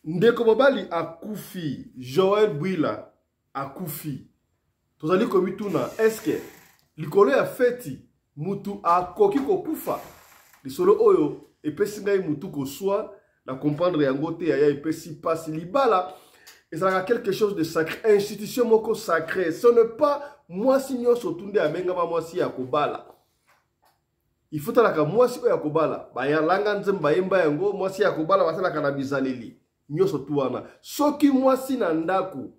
Ndeko mobali akufi, Joël Bwila akufi. Tozali komituna eske likolo ya feti mutu akoki kokufa? Lisolo oyo epesi ngai mutu koswa na comprendre yango te yaya, epesi pasi. Libala ezalaka quelque chose de sacré, institution moko sacré. Ce n'est pas mwasi nyonso tu nde abengama mwasi ya kobala. Il faut talaka mwasi oyo ya kobala, bayalanga nzembo bayemba yango, mwasi ya kobala basalaka na bizaleli nyonso tu wana. Soki mwasi na ndako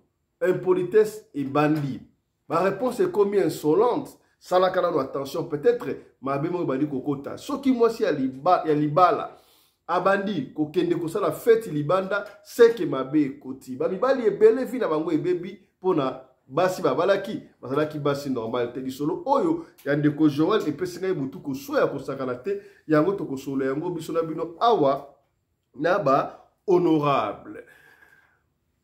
impolitesse ebandi, baréponse ekomi insolente, salaka nano attention, peut-être mabe moko ebandi kokota. Soki mwasi ya libala abandi kokende kosala feti libanda, seke mabe ekoti. Bamibali ebele vi na bango ebebi mpona basi babalaki bazalaki basi normal te. Lisolo oyo ya ndeko Joel epesi ngai butu koswa ya kosakana te. Yango tokosolola yango biso na bino awa na ba honorable.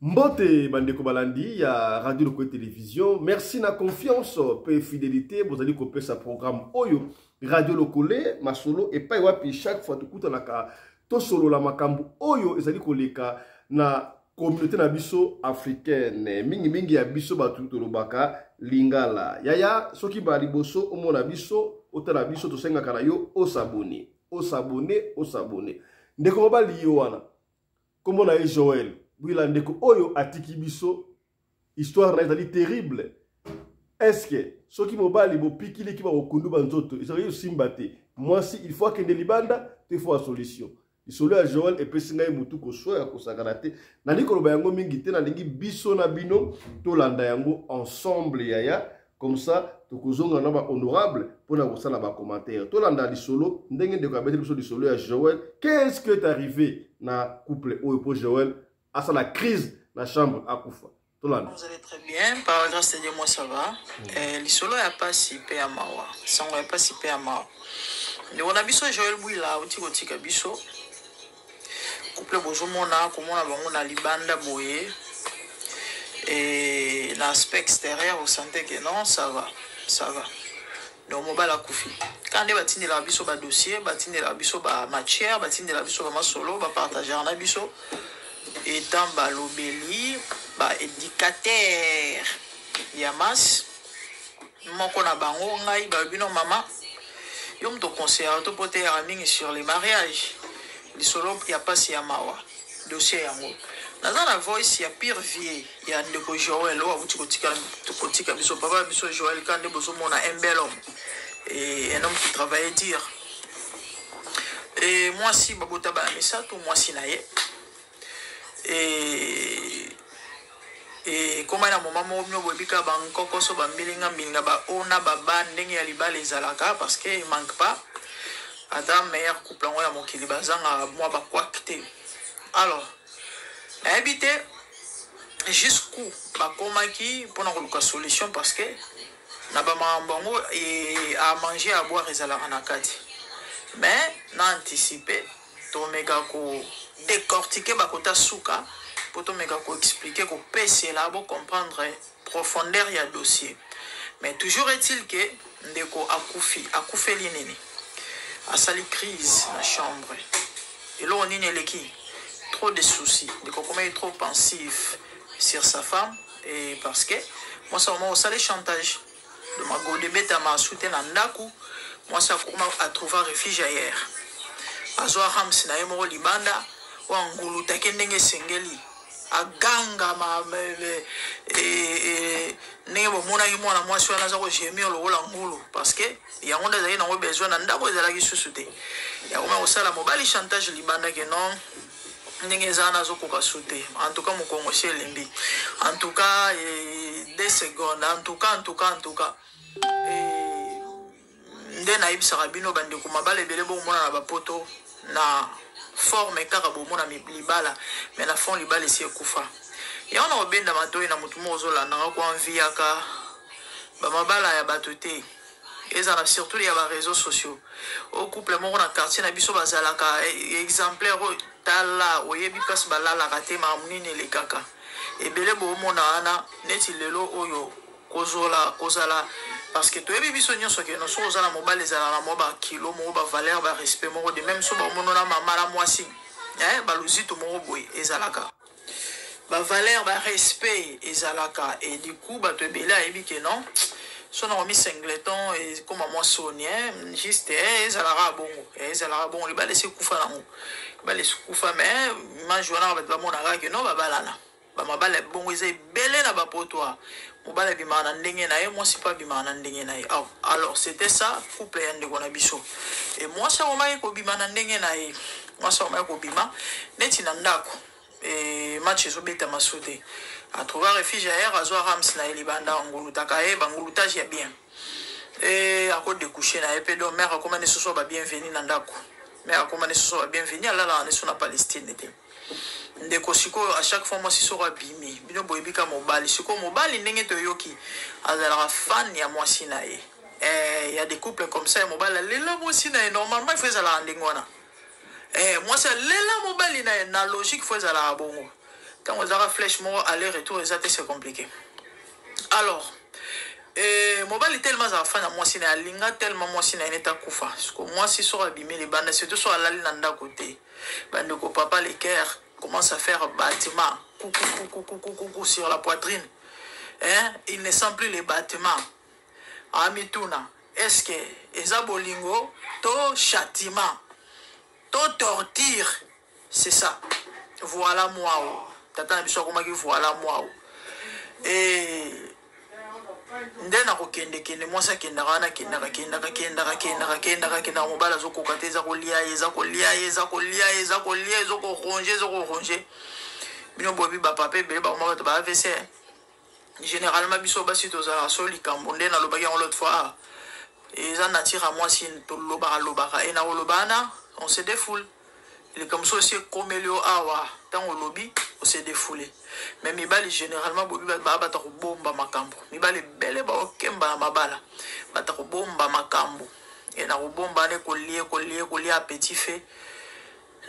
Mbote bandeko balandi ya Radio Lokole Télévision, merci na confiance pe fidélité bozali kopesa programme oyo Radio Lokole masolo epai wapi chaque fois tokutanaka tosolola makambo oyo ezali koleka na communauté na biso africaine, mingimingi ya biso bato tolobaka lingala. Yaya, soki ba liboso omona biso, otala biso, tosengaka na yo osabone, osabone, osabone. Ndeko mobali yo wana kombo na ye Joël Bwila, ndeko oyo atiki biso, histoire na ye ezali terrible. Est-ce soki mobali bopikiliki bakokundu banzoto ezalaki kosimba te, mwasi il faut akende libanda to il faut ya solution? Lisolo ya Joël epesi ngai mutu koswa ya kosakana te. Nalingi koloba yango mingi te, nalingi biso na bino tolanda yango ensemble yaya, comme ça tokozonga na ba honorable mpona kosala ba commentaire. Tolanda lisolo ndenge ndeko abeteli biso lisolo ya Joël. Qu'est-ce que est arrivé na couple oyo mpo Joël asala crise na chambre akufa? Tolanda. Vous allez très bien, par la grâce de Dieu, moi ça va. Lisolo ya pasi pe ya mawa, sango ya pasi pe ya mawa. Ndeko na biso Joël Bwila auti kotika biso. Couple bozomona komona bango na libanda boye et na aspect extérieur vous sentez que non, ça va, ça va. Donc mobali akufi. Quand nde batindelaka biso ba dossier, batindelaka biso ba matière, batindelaka biso ba masolo, ba partager na biso étant balobeli ba éducateur ya masse moko na bango ngai balobi no mama yo moto conseillaka to po teyaka mingi sur les mariages, lisolo ya pasi ya mawa dossier yango naza na voice ya pire vie ya ndeko Joël oyo awuti kotika biso, papa ya biso Joël. Ka nde bozomona un bel homme et un homme qui travaillait dur et mwasi babota bana misato, mwasi na ye et ekóma na moma moko bino boyebi kaka bankokoso bambilinga mbilinga baona baba ndenge ya libala ezalaka, parce que il manque pas ata meilleur couple yango ya mokili bazanga mwa bakwak te. Alors nayebi te jusqu'où bakomaki mpona koluka solution, parce que na bamakambo yango à manger, à boire ezalaka na kati. Mais na anticipe, tomeka kodécortiquer bakota suka mpo tomeka koexpliquer, kopesela bocomprendre profondeur ya dossier. Mais toujours est-il que ndeko akufi. Akufeli nini? Asali crise na chambre. Eloko nini eleki? Trop de soucis. Ndeko akomaki trop pensif sur sa femme et parce que mwasi akoma kosala chantage de magode ebetama asu te na ndako. Mwasi akoma atrouva refuge ailleurs, azwa rams na ye moko libanda oyo angulutaki ndenge esengeli, agangama ndenge bomonaki mwana mwasi wana aza kogémir lokola ngulu, parce que yango nde azalaki nango besoin na ndako ezalaki susu te. Yakoma kosala mobali chantage libanda ke non, ndenge eza wana azokoka su te, en tout cas mokongo si elembi, en tout cas 2 secondes, en tout cas, en tout cas, en tout cas. Nde nayebisaka bino bandeko, mabala ebele bokomona na bapoto na forme kaka bomona libala, mais na fond libala esi ekufa. Yango na kobenda matoi na motu moko ozolandanga, koenviaka bamabala ya bato te, ezala surtout ya baréseaux sociaux. O couple moko na quartier na biso bazalaka exemplaire oyo, tala, oyebi place balalaka te, makambo nini elekaka ebele boomona wana neti lelo oyo kozola kozala, parce que toyebi biso nyonso ke no soki oza na mobali ezala na mwa bakilo moko, bavaleur, barespect moko de même so baomona na mama na mwasi. Eh, baluzito moko boye ezalaka bavaleur barespect ezalaka. Et du coup bato ebele ayebi ke non, so nakomi singleton ekoma mwa soni, juste ezalaka bongo, ezalaka bongo. Libala esi ekufa nango, libala esi ekufa, mais image wana bato bamonaka ke non, babalana. Bamabala ya bongo eza ebele na bapoto. Mobali abimaka na ndenge na ye, mwasi mpe abimaka na ndenge na ye. Oh, alors c'était ça, couple ya ndeko na biso. E mwasi akomaki kobima na ndenge na ye, mwasi akomaki kobima neti na ndako e match ezobetama so te, atrouva refuge ailleurs, azwa rams na ye libanda, angulutaka ye bangulutage ya bien e akodécouche na ye mpe. Donc mare akoma lisusu babienvenu na ndako, mare akoma lisusu babienvenu, alalaka neso na Palestine te. Ndeko, sikoyo à chaque fois mwasi soko abimi, bino boyebi ka mobali. Sikoyo mobali, ndenge toyoki, azalaka fan ya mwasi na ye. Eh, ya des couples comme ça ya mobali alela mwasi na ye. Normalement il faut ezalaka ndenge wana. Eh, mwasi alela mobali na ye, na logique faut ezalaka bongo. Ntango ezalaka flèche moko aller retour eza te, c'est compliqué. Alors eh, mobali tellement azalaka fan ya mwasi na ye, alinga tellement mwasi na ye neti akufa. Siko mwasi soko abimi libanda, surtout soko alali na ndako te, bandeko, papa, le cœur commence à faire battement coucou coucou coucou coucou sur la poitrine, hein? Il ne sent plus les battements. Amituna: est-ce que eza bolingo to châtiment to torture? C'est ça, voilà. Mwao tata na biso akomaki, voilà, mwao e nde na kokendekende. Mwasi akendaka wana, akendaka, kendaka, kendaka, kendaka, kendaka, kendaka. Mobali azokoka te, eza kolia ye, eza kolia ye, eza kolia ye, eza kolia, ezokoronger, ezokoronger. Bino boyebi, bapapa ebele bakoma bato ba AVC. Généralement biso basi tozalaka so likambo nde nalobaki yango l'autre fois, eza nature ya mwasi, tolobaka lobaka e na koloba wana, on se défoule. Likambo so osi ekomeli yo awa, ntango olobi, ose défoule. Mais mibali généralement boyebi baa bata kobomba makambo. Mibali ebele baokemba na mabala, bata kobomba makambo e na kobomba wana, ekolie, kolie, kolia petit fait.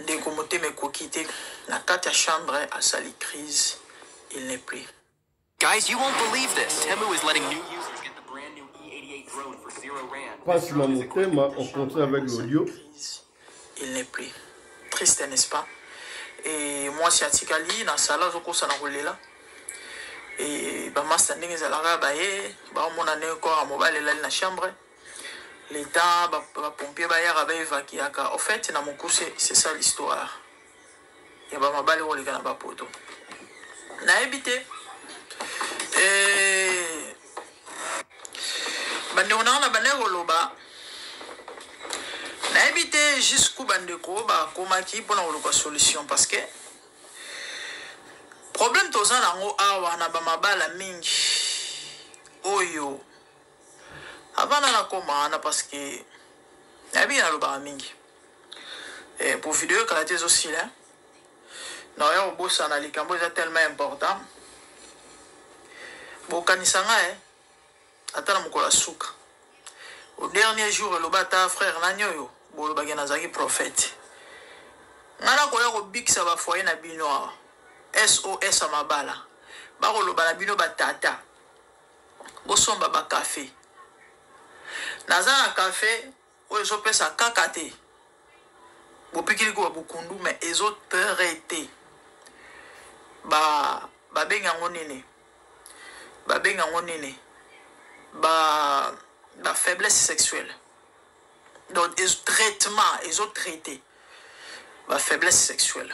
Ndeko, motema ekoki te, na kati ya chambre asali crise, il n'est plus. Guys, you won't believe this. Temu is letting new users get the brand new E88 drone for 0 rand. Passe na motema, on continue avec l'audio. Il n'est plus. Triste, n'est-ce pas? E mwasi atikali na sala, azokosana kolela. E bamasta ndenge ezalaka, baye baomona ndenge corps ya mobali elali na chambre, le temps bapompier bayaka, baévacuaka. Au fait, na mokuse, c'est ça l'histoire ya bamabali koleka na bapoto. Nayebi te. Eh, bandeko nanga, na bandeko koloba, nayebi te jusqu'où bandeko bakomaki mpona koluka solution, parce que problème toza nango awa na bamabala mingi oyo avanda, nakoma wana parce que nayebi nalobaka mingi. Eh, pour video ekala te, ezosila, naoya kobosana likambo eza tellement important. Bokanisa ngai eh, ata na mokolo ya suka, au dernier jour, eloba ata frère nani oyo bolobaki nazalaki prophète. Ngai nakoya kobikisa bafoyer na bino awa, SOS ya mabala. Bakoloba na bino, batata, bosomba bakafe. Naza na kafe oyo ezopesa kaka te bopikili kuba bokundu, mais ezotraite ba babengi yango nini, babengi yango nini, ba faiblesse sexuelle. Donc traitement, ezotraite ba faiblesse sexuelle.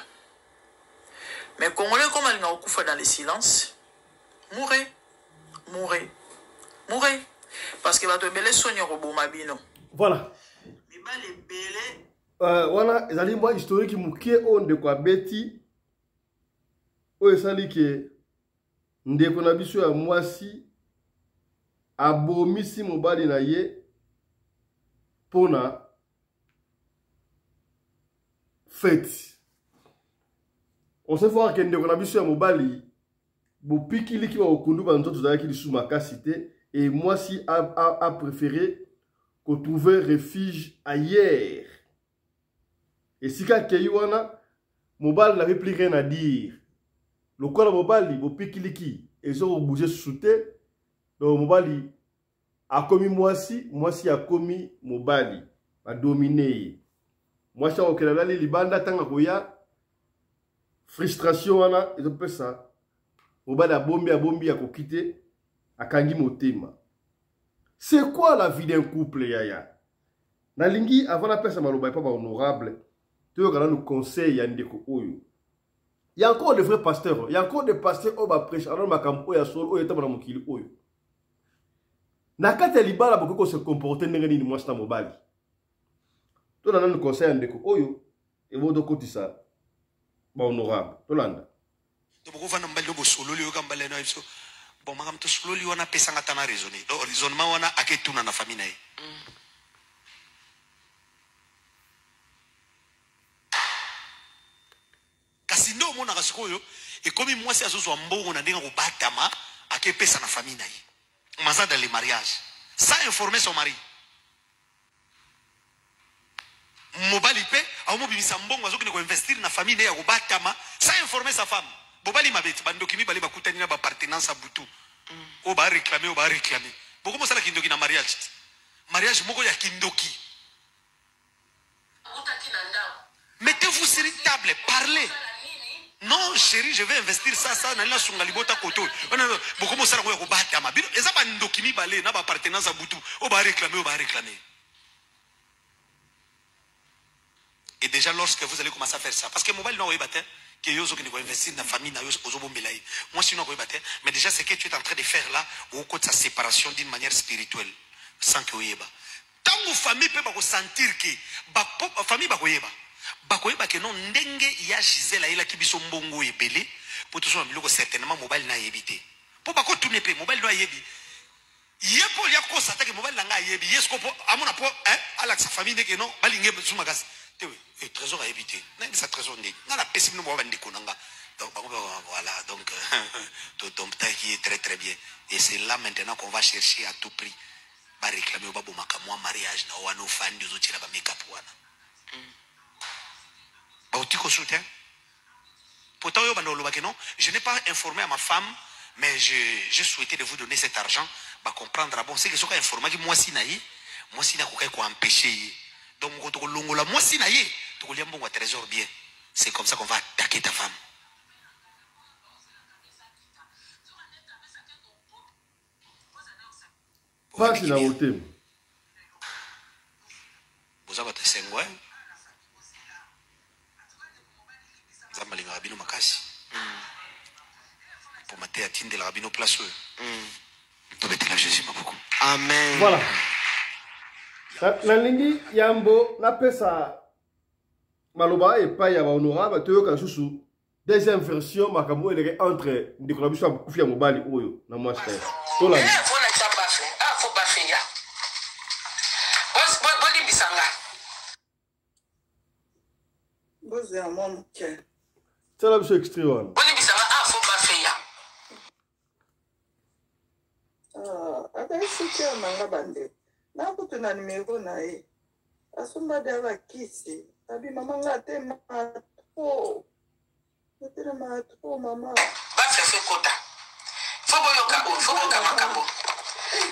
Mais Congolais comme alinga kokufa dans le silence, mourez, mourez, mourez, parce que bato ebele soni ekoboma bino. Voilà. Mibali ebele. Wana ezali mwa historique moke oyo ndeko abeti, oyo esali ke ndeko na biso ya mwasi abomisi mobali na ye mpona fête. On sait voir ke ndeko na biso ya mobali, bopikiliki bakokundu banzoto ezalaki lisusu makasi te, e mwasi a préféré kotrouver refuge ailleurs. Esika akei wana, mobali n'avait plus rien à dire. Lokola mobali bopikiliki ezokobouger susu te, donc mobali akomi mwasi, mwasi akomi mobali, badomine ye. Mwasi akokende, alali libanda, ntango akoya Frustration wana ezopesa mobali abombi abombi akoki te, akangi motema. C'est quoi la vie d'un couple, yaya? Nalingi avant napesa maloba epa ba honorable, toyoka nanu conseil ya ndeko oyo. Il y a encore de vrais pasteurs, il y a encore des pasteurs oyo ba prêche alors makambo oyo ya solo oyo etamba na mokili oyo. Na kati ya libala bokoki ko se comporter ndenge nini mwasi na mobali? Tolanda nanu conseil ya ndeko oyo ebo tokotisa ba honorable. Tolanda. To bokovanda mobali no bosololi oyoka mobali na biso bon makambo tosololi wana apesanga ata na raisonne donc raisonnement wana aketuna na famille na ye. Kasi nde omonaka sikoyo ekomi mwasi azozwa mbongo na ndenge akobatama akepesa na famille na ye maza dans le mariage sans informer son mari. Mobali pe aomobimisa mbongo azokende koinvestir na famille ne ya kobatama sans informer sa femme. Bobali mabe ti bandoki mibale bakutani na bapartenance ya butu oyo bareklame oyo bareklame bokomosala kindoki na mariage ti mariage moko ya kindoki. Mettez-vous sur une table, parlez. Non, chérie, je vais investir ça, ça, nalina sunga libota koto. Bokomo sala ko kobatama. Bino eza ba ndoki mibale na ba partenance ya butu. O ba réclamer, o ba réclamer. Et déjà lorsque vous allez commencer à faire ça, parce que mobile non oyeba te que yo ozokende ko investir na famille na yo ozobombela ye. Moi sinon koyeba te, mais déjà ce que tu es en train de faire là, okotisa séparation d'une manière spirituelle sans que oyeba. Tango famille pe bako sentir que ba po, famille bakoyeba. Bakoyeba que non ndenge ya Gisèle ayelaki biso mbongo ebele po tozwa biloko certainement mobali na ayebi te. Po bakotune pe mobali no ayebi. Ye po ya kosa take mobali na nga ayebi. Ye siko po amona po hein alakisa famille ndeke non balinge zuma kasi. Te eh, trésor ayebi te. Nayebisa trésor ndenge. Nga napesi bino ba bandeko na nga. Donc bango voilà donc to domptaki ye très très bien. Et c'est là maintenant qu'on va chercher à tout prix. Ba réclamer ba bomaka moi mariage na wana ofandi ozotiela ba make up wana. Ba otiko soutien. Pourtant yo bando olobaki non, je n'ai pas informé à ma femme mais je souhaitais de vous donner cet argent ba comprendre bon c'est que soka informaki mwasi na ye, mwasi na kokai ko empêcher ye. Donc moko toko longola mwasi na ye, toko lia mbongo ya trésor bien. C'est comme ça qu'on va attaquer ta femme. Pasi na motema. Boza bato esengo eh? Nzambe alingaka bino makasi. Po mateya atindelaka bino place oyo. Tobetela Jésus maboko. Amen. Voilà. Nalingi yambo napesa maloba epai ya ba honorable toyoka lisusu deuxième version makambo oyo eleki entre ndeko na biso ya mokufi ya mobali oyo na mwasi na ye. Tolanda. Eh, faut na tya bafe. Ah, faut bafe ya. Bolimbisa nga. Bozela mwa moke. Tiala biso extrait wana. Bolimbisa nga, ah, faut bafe ya. Ah, azali soutien na nga bandeko. Nakutu na numero na ye. Asomba de bakisi. Abi mama nga atema trop. Atelema trop mama. Bafe fe kota. Faut boyoka oyo, faut boyoka makambo.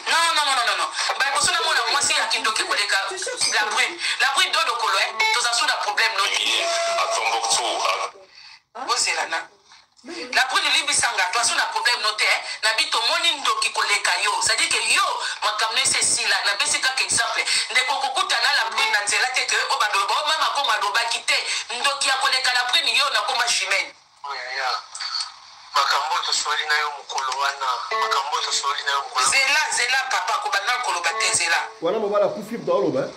Non, non, non, non, non. Ba koso na mona mwasi ya kindoki koleka la brune. La brune do lokolo eh. Toza sous na problème no. À Tombouctou, à Bozela na. La brune limbisanga, toi sous na problème no te eh. Na bito moni ndoki koleka yo. C'est-à-dire que yo makambo ese sila na pesi kaka exemple. Ndeko kokuta na la brune na nzela te que o ba do ba mama ko malobaki te. Ndoki ya koleka la brune yo na koma chimène. Yaya, makambo tosoli na yo mokolo wana, makambo tosoli na yo mokolo. Zela, zela papa, kobanda koloba te, zela. Wana mobali akufi moto aloba, eh?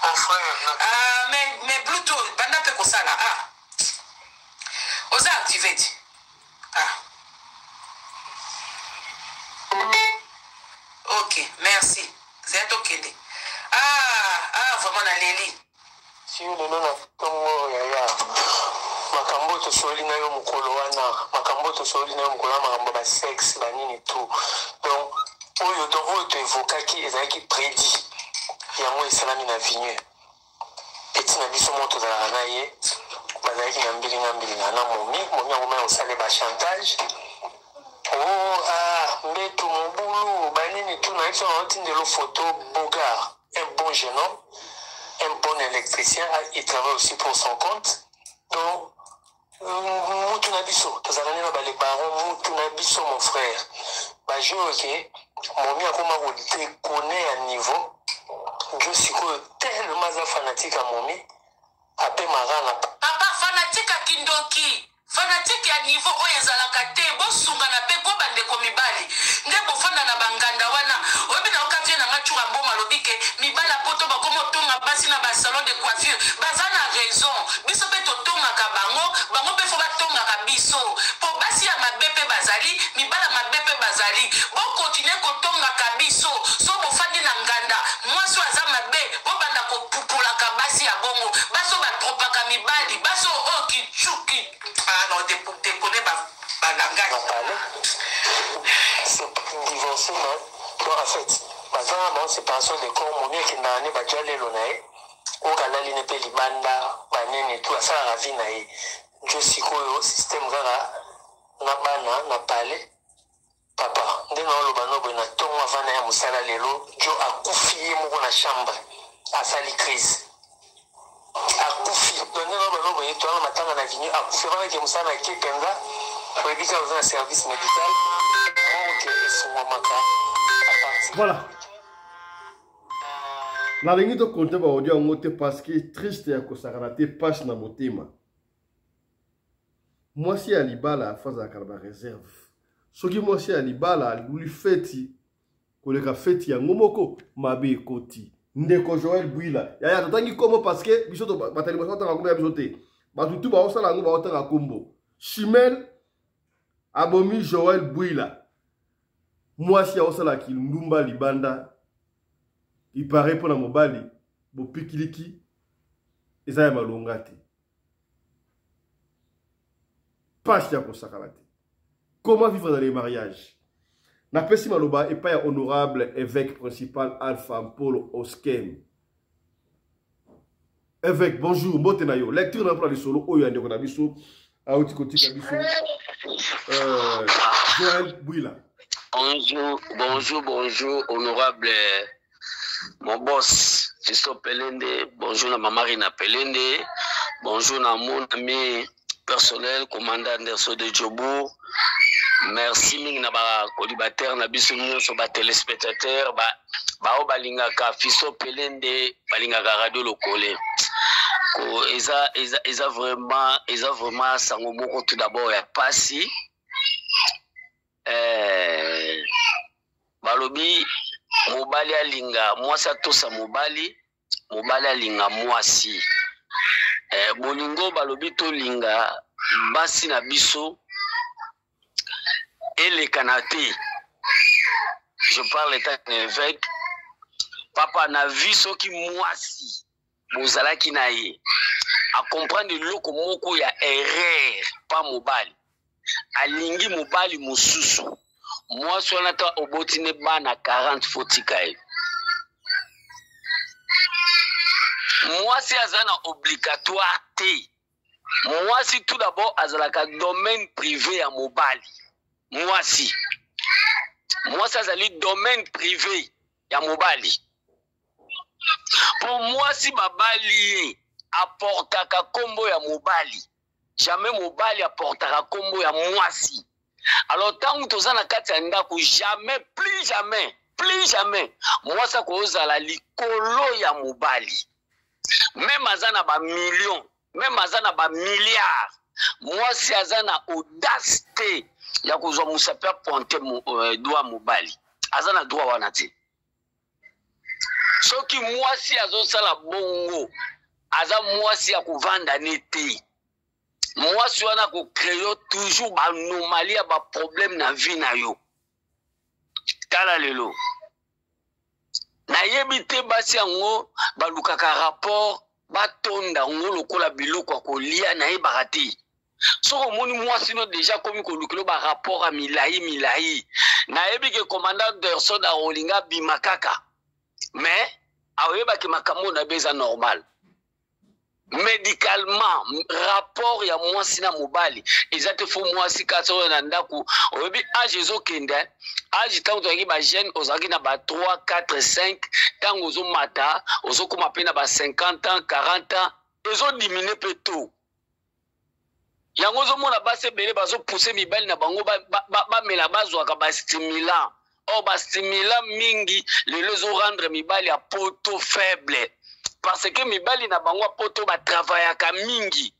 Mon frère, na Ah, mais Bluetooth, banda pe kosala, ah. Oza activé ti. Ah. Ok, merci. Zela tokende. Ah, ah, vraiment na leli. Si yo lelo na tongo yaya, makambo tosoli na yo mokolo wana, makambo tosoli na yo mokolo wana, makambo ba sexe, ba nini tout. Donc oyo donc oyo to évokaki ezalaki prédit. Yango esalami na vigne. Eti na biso moto tozalaka na ye, bazalaki na mbilinga mbilinga na momi, momi yango mai osale ba chantage. Oh, ah, mbetu mobulu, ba nini tout na biso na otindelo photo Bogart, un bon jeune homme, un bon électricien, il travaille aussi pour son compte. Donc, biso tozalaka nde na bale baron mutu na biso mon frère bajour oyo ke momi akoma kodekone ya niveau jo sikoyo tellement aza fanatique ya momi apemaka na Papa fanatique ya kindoki fanatique ya niveau oyo ezalaka te bosungana pe ko ba ndeko mibali nde bofanda na ba nganda wana oyebi nayoka vieux na nga tshura mboma alobi ke mibali ya poto bakoma otonga basi na ba salon de coiffure baza na raison biso pe totongaka bango bango pe fo batongaka biso po basi ya mabe pe bazali mibali ya mabe pe bazali bo continuer kotongaka biso soki bofandi na nganda mwasi oyo aza mabe bobanda kopupolaka basi ya bongo basi oyo batropaka mibali basi oyo oyo kichu ki ah non decone ba ba langage na palais divorce mais bon en fait baza na bango séparation de corps momi akendaka ne baja lelo na ye oyo kalali ne mpe libanda banene tu asalaka vie na ye jo sikoyo système kaka na bana na palais Papa nde nao loba no boye na tongo avant naya musala lelo djo akufi ye moko na chambre asali crise akufi donc nde nao loba no boye toza na matanga na avenue akufi avant nake musala na ke penza oyebi kaka oza na service medical morgue efungwamaka à partir Voilà. nalingi tokonte baaudio yango te parce que triste ya kosakana te pasi na motema Mwasi ya libala faut azalaka na ba reserve. Soki mwasi ya libala aluli feti koleka feti yango moko mabe ekoti. Ndeko Joël Bwila yaya totangi kombo parce que biso bato ya liboso batanga kombo ya biso te. Bato tu baosala yango baotanga kombo. Chimel abomi Joël Bwila. Mwasi aosala kindumba libanda il paraît mpo na mobali bopikiliki eza ya malonga te. Pasi ya kosakana te. Comment vivre dans les mariages? Napesi maloba epai ya honorable évêque principal Alpha Mpolo Osken. Évêque, bonjour, mbote na yo. Lecture na mpona lisolo oyo ya ndeko na biso auti kotika biso euh, Joël Bwila. Bonjour, bonjour, bonjour, honorable mon boss Fiston Pelende, bonjour na mama Rina Pelende, bonjour na mon ami personnel commandant Anderson de Djobourg. Merci mingi na ba colibataires na biso nyonso ba téléspectateurs ba bao balingaka Fiston Pelende, balingaka Radio Lokole. Ko eza eza eza vraiment eza vraiment sango moko tout d'abord ya pasi. Eh, balobi mobali alinga mwasi atosa mobali mobali alinga mwasi eh, bolingo balobi tolinga basi na biso elekana te je parle etant un évêque papa na vie soki mwasi bozalaki na ye akomprendre eloko moko ya erreur pa mobali alingi mobali mosusu mwasi wana ata oboti ne bana 40 fotika ye mwasi aza na obligatoire te mwasi tout d'abord azalaka domaine privé ya mobali mwasi mwasi azali domaine privé ya mobali mpo mwasi babali ye aportaka nkombo ya mobali jamais mobali aportaka nkombo ya mwasi alors ntango toza na kati ya ndako jamais plus jamais plus jamais mwasi akozala likolo ya mobali meme aza na bamillion meme aza na bamilliard mwasi aza na audace te ya kozwa mosapi apointe euh, droit mobali aza na droit wana te soki mwasi azosala bongo aza mwasi ya kovanda ne te mwasi wana akocreo toujours baanomalie ya baproblème na vie na yo tala lelo nayebi te basi yango balukaka rapport batonda yango lokola biloko ya kolia nayebaka te soki omoni mwasi no deja akomi kolukelo barapport ya milai milai nayebi ke commandant derson akolinga abima kaka mais akoyebaki makambo na be eza normal médicalement rapport ya mwasi na mobali eza te fo mwasi kasi oyo na ndako oyebi age ezokende age ntango tozalaki bajeune ozalaki na ba 3 4 5 ntango ozomata ozokoma mpe na ba 50 ans 40 ans ezodimine mpe taux. Yango ozomona basi ebele bazopousse mibali na bango bamela, ba, ba bazwaka bastimulant. Or bastimulant mingi lelo ezorendre mibali ya poto faible, parce que mibali na bango ya poto batravayaka mingi,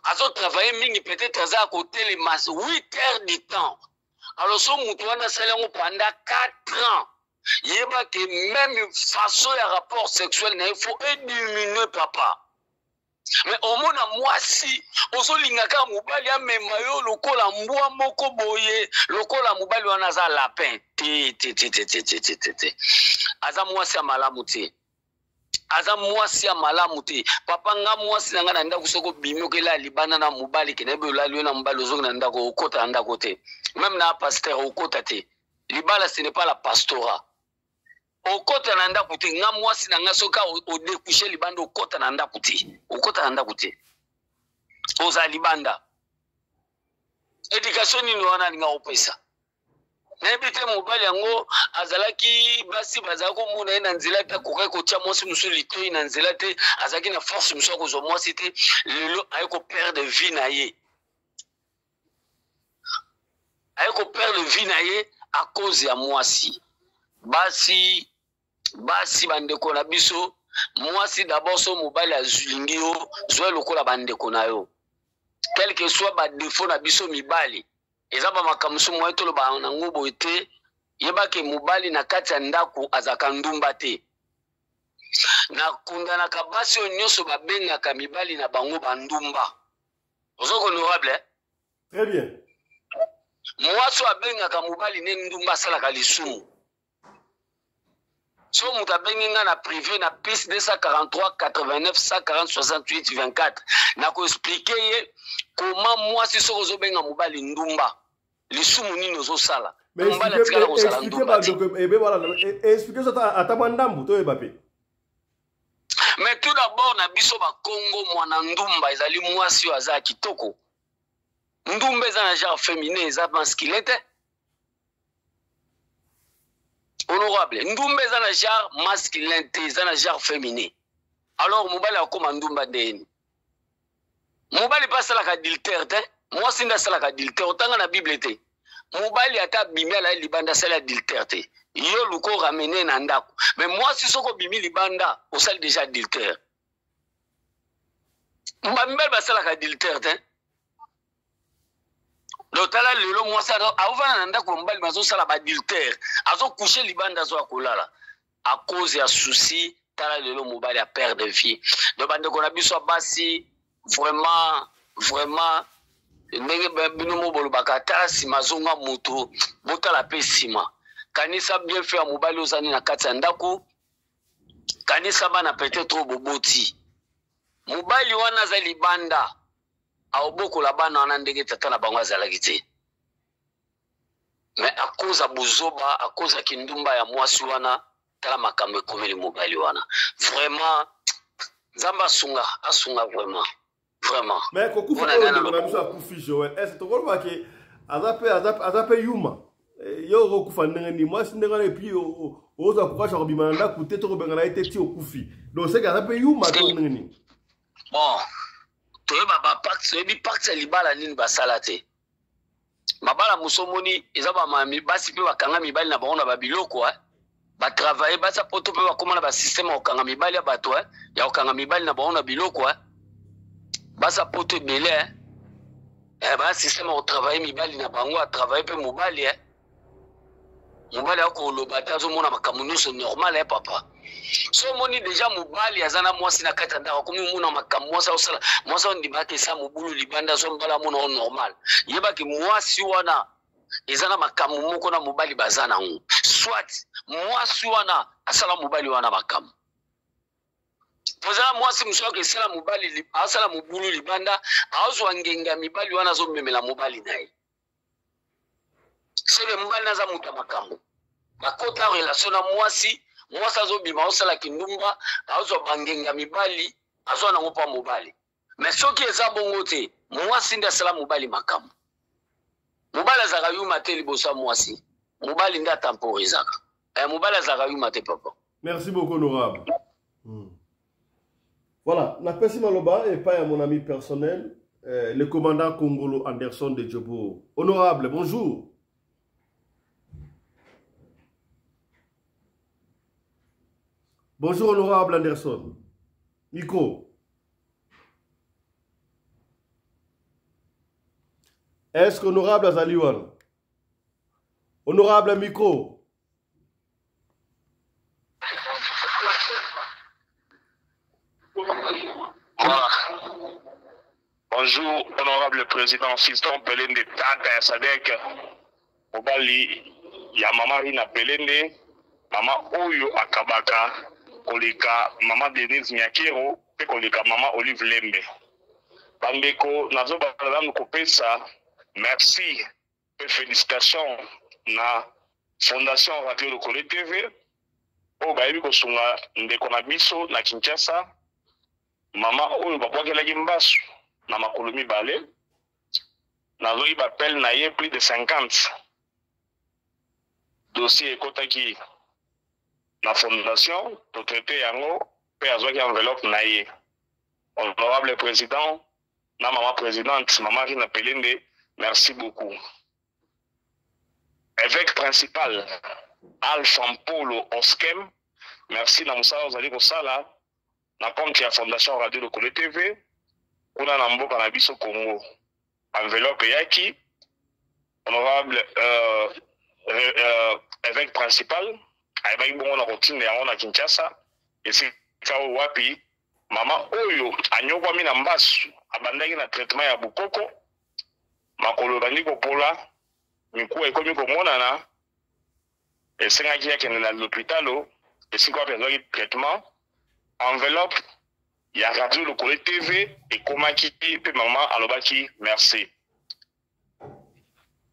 azotravaille mingi, peut-être aza ya kotelema 8 heures du temps. Alors so moto wana asali yango pendant 4 ans, yeba ke même façon ya rapport sexuel na ye faut ediminue, papa. Mais omona mwasi ozolinga kaka mobali amema yo lokola mbwa moko boye, lokola mobali wana aza lapin te te te te te te te te te. Aza mwasi ya malamu te, aza mwasi ya malamu te, papa. Nga mwasi na nga na ndako, soki obimi okela libanda na mobali, ke nayebi olali yo na mobali, ozongi na ndako, okota na ndako te. Meme na pasteur okota te. Libala ce n'est pas la pastorat. Okota na ndako te. Nga mwasi na nga, soki odécouche libanda, okota na ndako te, okota na ndako te, ozala libanda. Éducation nini wana alinga kopesa? Nayebi te. Mobali yango azalaki, basi bazalaki komona ye na nzela te, akokaki kotia mwasi mosusu litoi na nzela te, azalaki na force mosusu akozwa mwasi te. Lelo aye koperdre vie na ye, aye koperdre vie na ye à cause ya mwasi. Basi, basi, bandeko na biso, mwasi d'abord, so mobali alingi yo, zwa lokola bandeko na yo, quel que soit badéfauts na biso mibali. Eza bamakambo mosusu moye toloba nango boye te. Yebake mobali na kati ya ndako azalaka ndumba te. Nakundanaka basi oyo nyonso babengaka mibali na bango bandumba. Ozoka, honorable, eh? Très bien. Mwasi oyo abengaka mobali ne ndumba asalaka lisumu. So moto abengi nga na privé na plus 243 89 140 68 24, nakoexpliquer ye koma mwasi soki ozobenga mobali ndumba, lisumu nini ozosala. Mobali atikala kozala ndumba te. Explique so ata mwa ndambu, toyeba mpe. Mais tout d'abord, na biso bakongo, mwana ndumba ezali mwasi oyo aza ya kitoko. Ndumba eza na genre féminin, eza masculin te, honorable. Ndumba eza na genre masculin te, eza na genre féminin. Alors mobali akóma ndumba ndeni? Mobali mpe asalaka adultère te, mwasi nde asalaka adultère. Otanga na Bible te? Mobali ata abimi, alali libanda, asali adultère te. Yo luka oramener na ndako. Mais mwasi, soki obimi libanda, osali déjà adultère. Bamibali basalaka adultère te. Donc tala lelo, mwasi aovanda na ndako ya mobali, bazosala baadultère, azocoucher libanda, azoya kolala à cause ya souci. Tala lelo, mobali aperdre vie. Donc bandeko na biso ya basi, vraiment, vraiment, ndenge bino mo bolobaka, tala nsima, azonga moto, botala mpe nsima. Kanisa bienfait ya mobali ozali na kati ya ndako, kanisa bana peut-être oyo boboti. Mobali wana aza libanda, aobokola bana wana ndenge tata na bango azalaki te. Mais à cause ya bozoba, à cause ya kindumba ya mwasi wana, tala makambo ekomeli mobali wana. Vraiment, Nzambe asunga, asunga vraiment, vraiment. Mais kokufa oyo ndeko na biso akufi, Joel, est tokoloba ke aza mpe yuma? Yo okokufa ndenge nini? Mwasi ndenge wana, et puis ozwa courage ya kobima na ndako te, tokobengana ye te ti okufi. Donc seke aza mpe yuma to ndenge nini? Bon, toyeba bapacte, toyebi pacte ya libala nini basala te. Mabala mosu omoni eza basi mpe bakanga mibali na bango na babiloko, batravaille. Basi ya poto mpe bakóma na basystème ya kokanga mibali ya bato, ya kokanga mibali na bango na biloko. Basi ya poto ebele baya système ya kotravaille mibali na bango, atravaille mpe mobali. Mobali akoloba te, azomona makambo nyonso normal. Papa, so omoni déjà mobali aza na mwasi na kati ya ndako, akomi omona makambo mwasi aosala, mwasi ondimaka esa mobulu libanda, azo mobali amona o normal, yebaki mwasi wana eza na makambo moko na mobali baza nango. Soit mwasi wana asala mobali wana makambo. Ozala mwasi mosusu akesala mobali, asala mobulu libanda, azwa ngenga ya mibali wana, azomemela mobali na ye. Sebe mobali naza moto ya makambo, bakota relation na mwasi, mwasi azobima, azosala kindumba, azwa bangenga mibali, azwa nango mpa mobali. Mais soki eza bongo te, mwasi nde asala mobali makambo. Mobali azalaka yuma te liboso ya mwasi, mobali nde atemporizaka. Mobali azalaka yuma te, papa. Merci beaucoup, honorable. Voilà, napesi maloba epai ya mon ami personnel, le commandant Kongolo Anderson de Djobourg. Honorable, bonjour. Bonjour honorable Anderson. Micro. Est-ce qu'honorable azali wana? Honorable micro. Voilà. Bonjour, honorable président Fiston Pelende, tata ya Sadek, mobali ya mama Rina Pelende, mama oyo akabaka koleka mama Denise Nyakero mpe koleka mama Olive Lembe. Bandeko, nazobanda nanu kopesa merci mpe felicitation na Fondation Radio Lokole TV oyo bayebi kosunga ndeko na biso na Kinshasa, mama oyo babwakelaki mbasu na makolo mibale. Nazwaki bapele na ye plus de 50 dossier ekotaki na fondation, totraite yango mpe azwaki enveloppe na ye. Honorable président na mama présidente, mama Rina Pelende, merci beaucoup. Évêque principal Alpha Mpolo Oskem, merci na mosala ozali kosala na compte ya Fondation Radio Lokole TV kuna na mboka na biso Congo. Enveloppe eyaki, honorable évêque principal ayebaki bongo na kotinda yango na Kinshasa, esika oyo wapi mama oyo anyokwami na mbasu, abandaki na traitement ya bukoko, makolo ebandi kopola, mikuwa ekomi komonana, esengaki akende na lopitalo esika wapi azwaki traitement. Enveloppe ya Radio Lokole TV ekomaki mpe mama alobaki merci.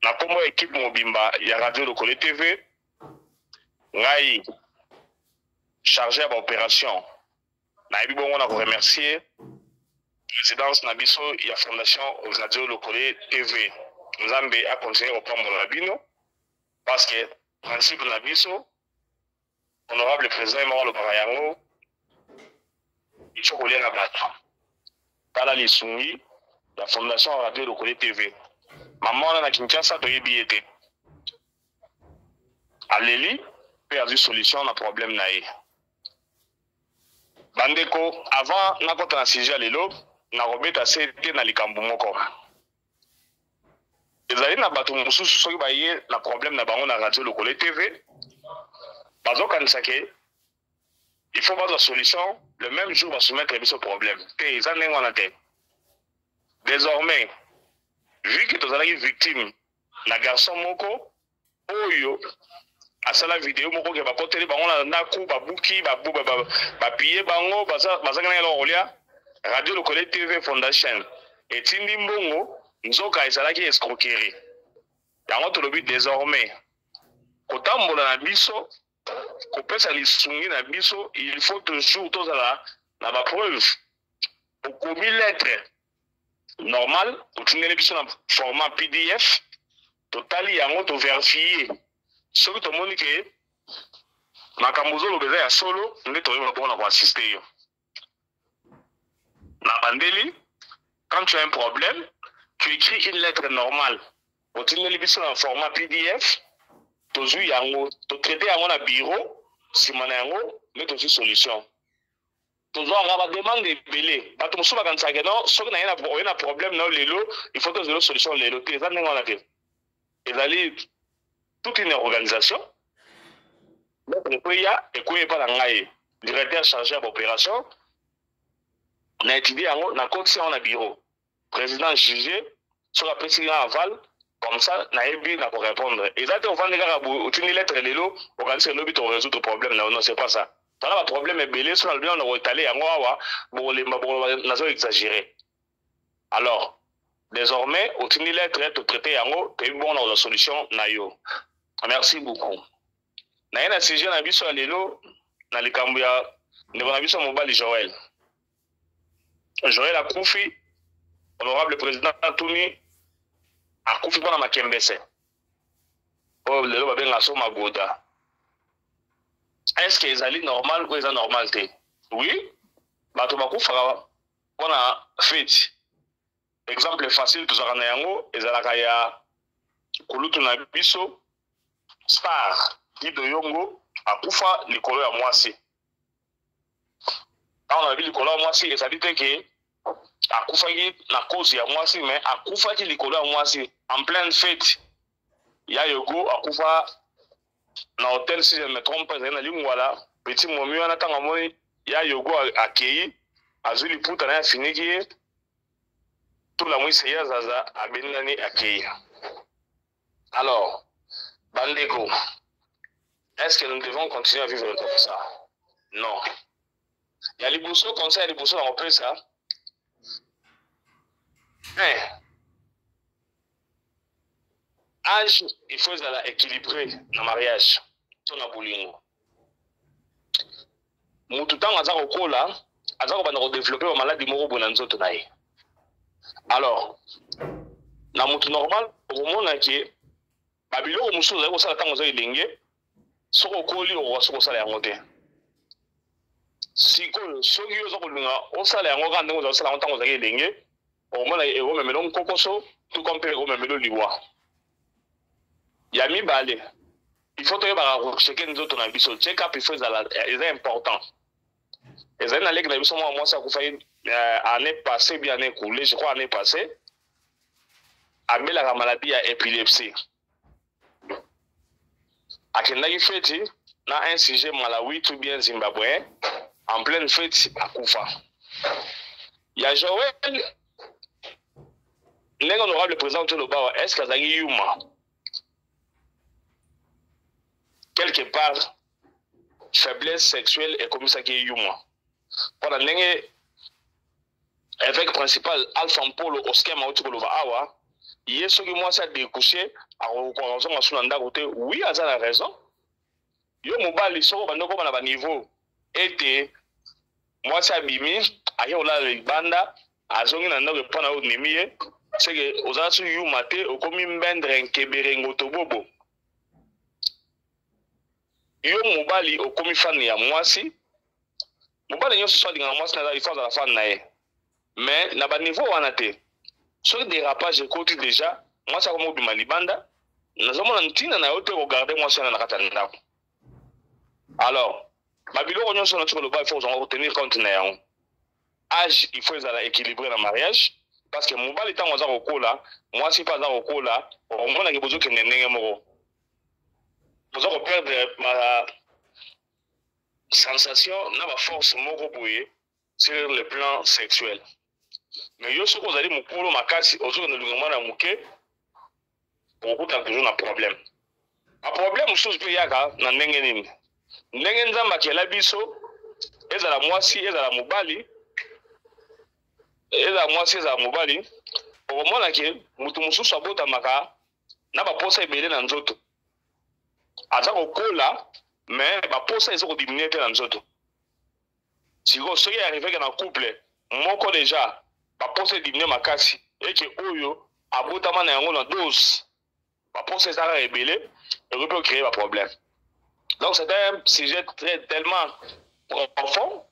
Na kombo ya equipe mobimba ya Radio Lokole TV, ngai chargé ya baopération nayebi bongo na koremercier présidence na biso ya Fondation Radio Lokole TV. Nzambe akontinue kopambola bino, parce que principe na biso, honorable président ye moko alobaka yango, il faut kolia na bato. Tala lisungi ya Fondation Radio Lokole TV. Mama wana na Kinshasa toyebi ye te, aleli mpe azwi solution na problème na ye. Bandeko, avant nakota na sujet ya lelo, nakobeta se te na likambo moko. Ezali na bato mosusu soki baye na problème na bango na Radio Lokole TV, bazokanisa ke il faut bazwa solution le même jour, basoumettre biso problème te. Eza ndenge wana te. Désormais, vu que tozalaki victime na garçon moko oyo asala video moko ke bakoteli bango na ndako, babuki, bapille bango, bazangi na eloko kolia, Radio Lokole TV Foundation etindi mbongo, nzoka ezalaki escroquerie. Yango tolobi désormais kotambola na biso, kopesa lisungi na biso, il faut toujours tozala na bapreuve. Okomi lettre normal, otindeli biso na format PDF, totali yango, toverifie, soki tomoni ke makambo ozoloba eza ya solo, nde toyeba mpona koassiste yo. Na bandeli, quand tu as un problème, tu écris une lettre normale, otindeli biso na format PDF, tozwi yango, totraite yango na bureau, nsima na yango nde tozwi solution. Tozwaka bademande ebele. Bato mosusu bakanisaka non, soki naye oye na problème na yo lelo, il faut tozela solution lelo. Te, eza ndenge wana te. Ezali toute une organisation. Ekweya, ekweya epa na ngai directeur chargé ya baopération, na étudie yango, nakotisi yango na bureau, président juge, soki apesi nga aval, comme ça nayebi na korépondre. Eza te ofandi kaka boye, otindi lettre lelo, okanisi elobi torésoudre problème na yo. Non, c'est pas ça. Tala, baproblème ebele, so nalobi na koetale yango awa, bokolemba, bokoloba nazo exagéré. Alors désormais, otindi lettre, totraite yango, toyebi bongo na kozwa solution na yo. Merci beaucoup. Naye na sujet na biso ya lelo, na likambo ya ndeko na biso mobali Joel. Joel akufi. Honorable président atuni, akufi mpona makembese oyo lelo babenga so magoda. Est ce que ezali normal ou eza normal te? Oui. Bato bakufaka mpona feti. Exemple facile tozalaka na yango ezalaka ya kulutu na biso star Guido Yongo, akufa likolo ya mwasi. Ntango nalobi likolo ya mwasi, ezali te ke akufaki na cause ya mwasi, mais akufaki likolo ya mwasi en pleine fete ya Yogo. Akufa na hotel, si je ne me trompe, ezali na Lingwala. Petit momi wana, ntango amoni ya Yogo akei, azwi liputa na ye, afiniki ye, tula mwisi ya zaza, abendani, akei. Alors bandeko, est-ce que nous devons continuer à vivre comme ça? Non. Ya liboso, conseil ya liboso na kopesa, un âge, il faut ezala équilibré na mariage to na bolingo. Mutu ntango aza kokola, aza kobanda kodévelopper bamaladi moko boye na nzoto na ye. Alors na mutu normal, okomona ke babiloko mosusu ozali kosala ntango oza elenge, soki okoli, okoka soki kosala yango te. Sikoyo soki yo oza kolinga osala yango kaka ndenge ozali kosala yango ntango ozali elenge, okomona ekomemela nkokoso tuka mpe ekomemela liwa. Ya mibale, il faut toyebaka kochecker nzoto na biso. Check up, il faut ezala, eza important. Ezali na leki na biso mwa mwasi akufaki année passée, bien année écoulée, je crois année passée. Abelaka maladie ya épilepsie. Akendaki feti na un sujet Malawi tout bien Zimbabwe, en pleine fête akufa. Ya Joel, ndenge honorable président toloba, est ce que azalaki yuma? Quelque part faiblesse sexuelle ekomisaki ye yuma, mpona ndenge évêque principal Alpha Mpolo Oskem auti koloba awa, ye soki mwasi adécoucher, akokoka kozonga su na ndako te. Oui, aza na raison. Yo mobali, soki obandi okoma na baniveau ete mwasi abimi, ake kolala libanda, azongi na ndako epa na yo, ondimi ye, seke ozala su yuma te, okomi mbendre nkebere ngoto bobo. Yo mobali okomi fan ya mwasi. Mobali nyonso so alingaka mwasi na, il faut azala fan na ye, mais na baniveau wana te. Soki dérapage ekoti déjà, mwasi akomi kobima libanda, nazomona ntina na yo te kogarder mwasi wana na kati ya ndako. Alors babiloko nyonso nati koloba, il faut kozanga kotenir compte na yango. Âge, il faut ezala équilibré na mariage, parce que mobali ntango aza kokola, mwasi mpe aza kokola, okomonaki bozokende ndenge moko, boza koperdre ba sensation na baforce moko boye sur le plan sexuel. Mais yo soki ozali mokolo makasi, ozokende olinga mwana moke, okokutana toujours na problème. Baproblème mosusu mpe eyaka na ndenge nini? Ndenge Nzambe akela biso, ezala mwasi, ezala mobali, ezala mwasi, ezala mobali, okomona ke moto mosusu abotamaka na baposa ebele na nzoto. Aza kokola, mais baposa eza kodiminuer te na nzoto. Sikoyo soki arriveke na couple moko, déjà baposa ediminuer makasi, eke oyo abotama na yango na dose, baposa eza kaka ebele, ekoki mpe ocréer baproblème. Donc c'est un sujet très tellement profond.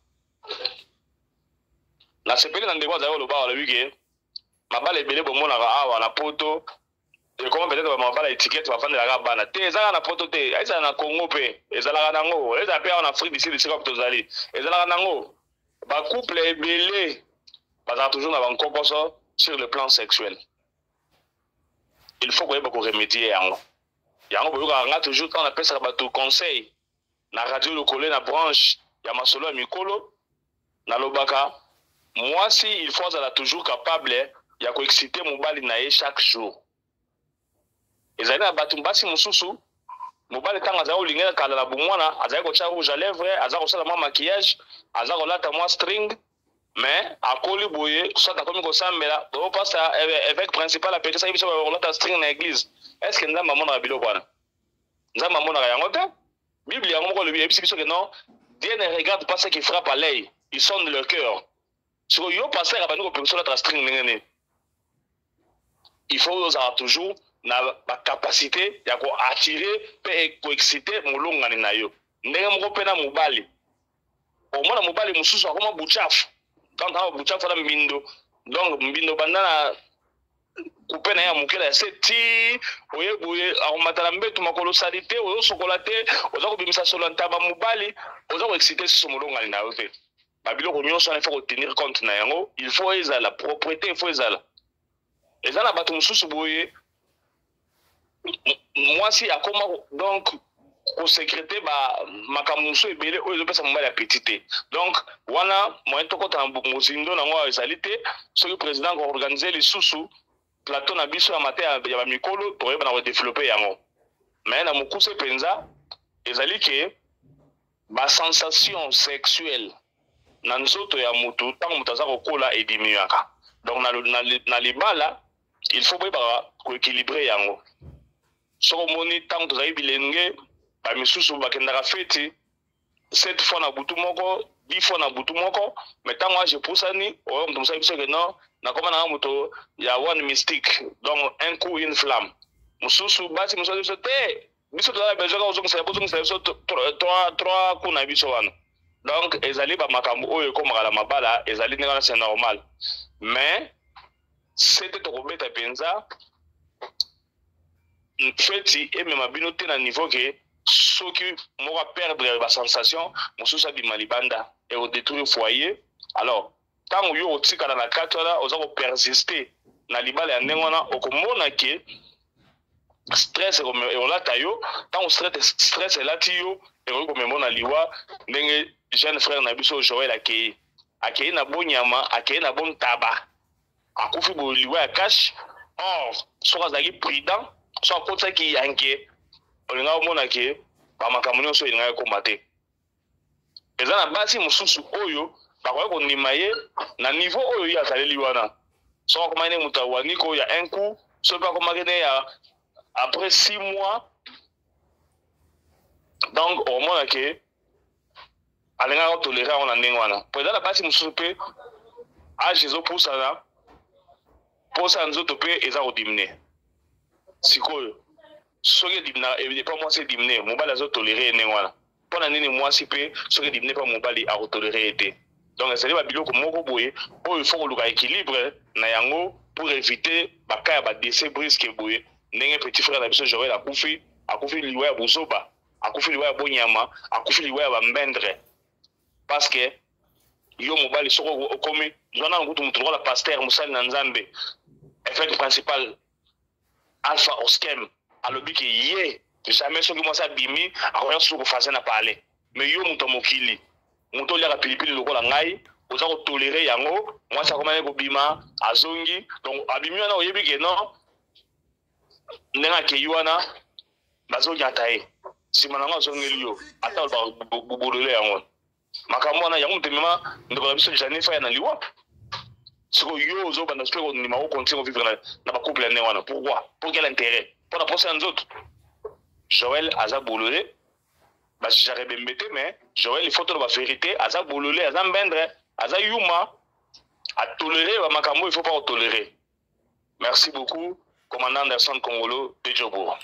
Nasepeli na ndeko azali koloba, alobi ke mabala ebele bomonaka awa na Poto ekoma peut-être bamabala étiquette, bavandelaka bana te. Ezalaka na Poto te, ezala na Congo mpe ezalaka nango, ezala mpe awa na Afrique du Sud esika tozali, ezalaka nango. Bacouple ebele bazalaka toujours na bankokoso sur le plan sexuel. Il faut koyeba koremédier yango. Yango boyokaka nga toujours ntango napesaka bato conseil na Radio Lokole, na branche ya masolo ya mikolo, nalobaka mwasi il faut azala toujours capable ya koexciter mobali na ye chaque jour. Ezali na bato basi mosusu, mobali ntango azali kolingela kala na bomwana, azali kotya rouge à lèvre, aza kosala mwa maquillage, aza kolata mwa string, mais akoli boye, soit akomi kosambela, o pasteur, évêque principal apekisaki biso kolata string na église. Est ce que Nzambe amonaka biloko wana? Nzambe amonaka yango te. Bible yango moko elobi, eyebisi biso ke non, Dieu ne regarde pas ce qui frappe à l'œil, il sonde le cœur. Sikoyo yo pasteur abandi kopekisa olata string ndenge nini? Il faut ozala toujours na bacapacité ya koattirer mpe koexciter molongani na yo. Ndenge moko mpe na mobali, omona mobali mosusu akoma buchafu. Donc ntango buchafu wana mbindo, donc mbindo banda na kupe na ye ya moke na se ti oye boye, akomata na mbetu makolo sali te, ozosokola te, oza kobimisa solo ya ntaba mobali, oza koexcite susu molongani na yo te. Babiloko nyonso wana, il faut kotenir compte na yango, il faut ezala propreté, il faut ezala. Eza na bato mosusu boye, mwasi akoma donc kosécréter ba makambo mosusu ebele oyo ezopesa mobali appétit te. Donc wana moyen tokɔta na mozindo nango ezali te. Soki président koorganiser lisusu plateau na biso ya matin ya bamikolo, tokoyeba na kodévelopper yango. Mais na mokuse mpenza, ezali ke basensation sexuelle na nzoto ya motu, ntango moto aza kokola, ediminuaka. Donc na libala, il faut boyebaka koéquilibrer yango. Soki omoni, ntango tozali bilenge, bamisusu bakendaka feti sept fois na butu moko, 10 fois na butu moko. Mais ntango age epusani, oyo moto mosali biso ke non, nakoma nanga moto ya one mystique, donc un coup, une flamme. Mosusu basi mosusu biso te, biso tozala besoin kaka ozongisela, bozongisela biso trois coups na biso wana. Donc ezali bamakambo oyo ekomaka na mabala, ezali ndenge wana, c'est normal. Mais sete tokobeta mpenza feti emema bino te na niveau ke soki moko aperdre basensation, mosusu abima libanda, ekodétruire foyer. Alors ntango yo otikala na kati wana, oza kopersister na libala ya ndenge wana, okomona ke stress ekolata yo. Ntango stress elati yo, ekoki komema na liwa, ndenge jeune frère na biso Joel akei, akei na bonyama, akei na bontaba, akufi boye liwa ya cash. Or soki azalaki prudent, soki akotisaki yanke, olingaki omona ke bamakambo nyonso elingaki ekóma te. Eza na basi mosusu oyo bakoki kondima ye na niveau oyo ye azaleli wana. Soki akomaki ne moto awaniko ya un coup, soki mpe akomaki ne ya après 6 mois, donc okomona ke alingaka kotolérer yango na ndenge wana. Po eza na basi mosusu mpe, age ezopusana, posa ya nzoto mpe eza kodiminuer. Sikoyo soki epa mwasi ediminuer, mobali azotolérer ye ndenge wana, mpo na nini mwasi mpe soki ediminuer mpa mobali, akotolérer ye te? Donc ezali babiloko moko boye oyo il faut koluka équilibre na yango pour éviter bacas ya badécès brusque boye, ndenge petit frère na biso Joel akufi. Akufi liwa ya buzoba, akufi liwa ya bonyama, akufi liwa ya bambendre. Parce que yo mobali, soki okomi, zwa nanu kutu motu lokola pasteur, mosali na Nzambe, évêque principal Alpha Oskem, alobi ke ye jamais soki mwasi abimi, akoya susu kofaze na parle. Mais yo moto ya mokili, moto oliaka pilipili lokola ngai, oza kotolérer yango. Mwasi akomani kobima, azongi, donc abimi wana, oyebi ke non, ndenge akei wana, bazonyata ye, nsima nango azongeli yo, ata olobaka bobolole yango. Makambo wana yango moto emema ndeko na biso Janifa ya na liwa. Sikoyo yo ozobanda mpe kondima okontinue kovivre na bacouple ya ndenge wana, pourquoi? Pour quel intérêt? Mpo na posa ya nzoto? Joel aza bolole, bajugaka ebembe te. Mais Joel, il faut toloba vérité, aza bolole, aza mbendre, aza yuma, atolérer bamakambo il faut pas kotolérer. Merci beaucoup, commandant Anderson Congolo de Jobourg.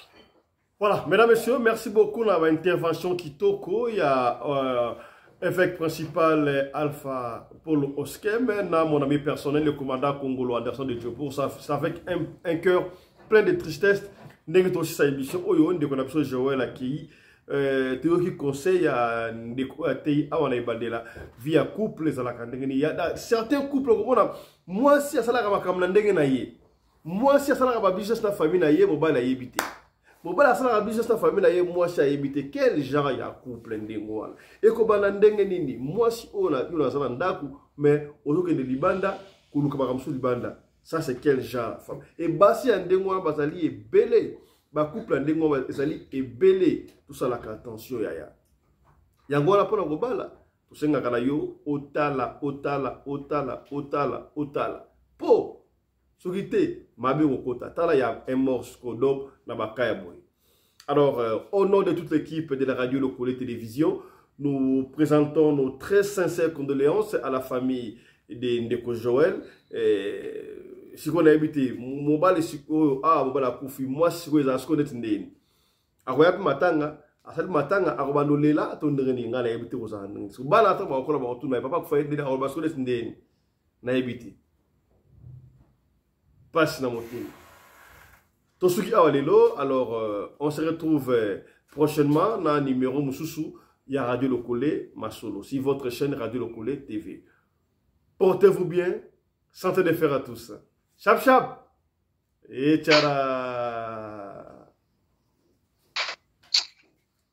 Voilà, mesdames, messieurs, merci beaucoup pour l'intervention kitoko. Il y a évêque principal Alpha Paul Oskem, na mon ami personnel, le commandant Congolo Anderson de Jobourg. Ça, c'est avec un cœur plein de tristesse. Ndenge tosi sa émission oyo, ndeko na biso Joël akei, toyoki conseil ya ndeko oyo atei awa na ebandela. Vie ya couple ezalaka ndenge nini? Ya certains couple, okomona mwasi asalaka makambo na ndenge na ye, mwasi asalaka babusiness na famille na ye, mobali ayebi te. Mobali asalaka business na famille na ye, mwasi ayebi te. Quel genre ya couple ndenge wana? Ekobanda ndenge nini? Mwasi oyo yo naza na ndako, mais ozokende libanda koluka makambo mosusu libanda, ça c'est quel genre femme? E basi ya ndenge wana bazali ebele, bacouple ya ndenge wana ezali ebele. Tosalaka attention, yaya. Yango wana, mpona kobala, tosengaka na yo otala, otala, otala, otala, otala, mpo soki te, mabe kokota. Tala ya un mort donc na bacas ya boye. Alors, au nom de toute l'équipe de la radio Lokole Télévision, nous présentons nos très sincères condoléances à la famille de ndeko Joël. Sikoyo nayebi te, mobali sikoyo awa, mobali akufi, mwasi sikoyo ezala sikoyo neti ndeni akoya mpe matanga, asali matanga, akobanda olela to ndenge nini? Ngai nayebi te kozala ndenge. Bana ata bakokola, bakotuna ye: "Papa akufa ye ndeni?" Akoloba sikoyo neti ndeni. Nayebi te. Pasi na motema. Tosuki awa lelo, alors on se retrouve prochainement na numéro mosusu ya Radio Lokole Masolo, sur votre chaîne Radio Lokole TV. Portez-vous bien, santé de fer à tous. Chap chap et tchara.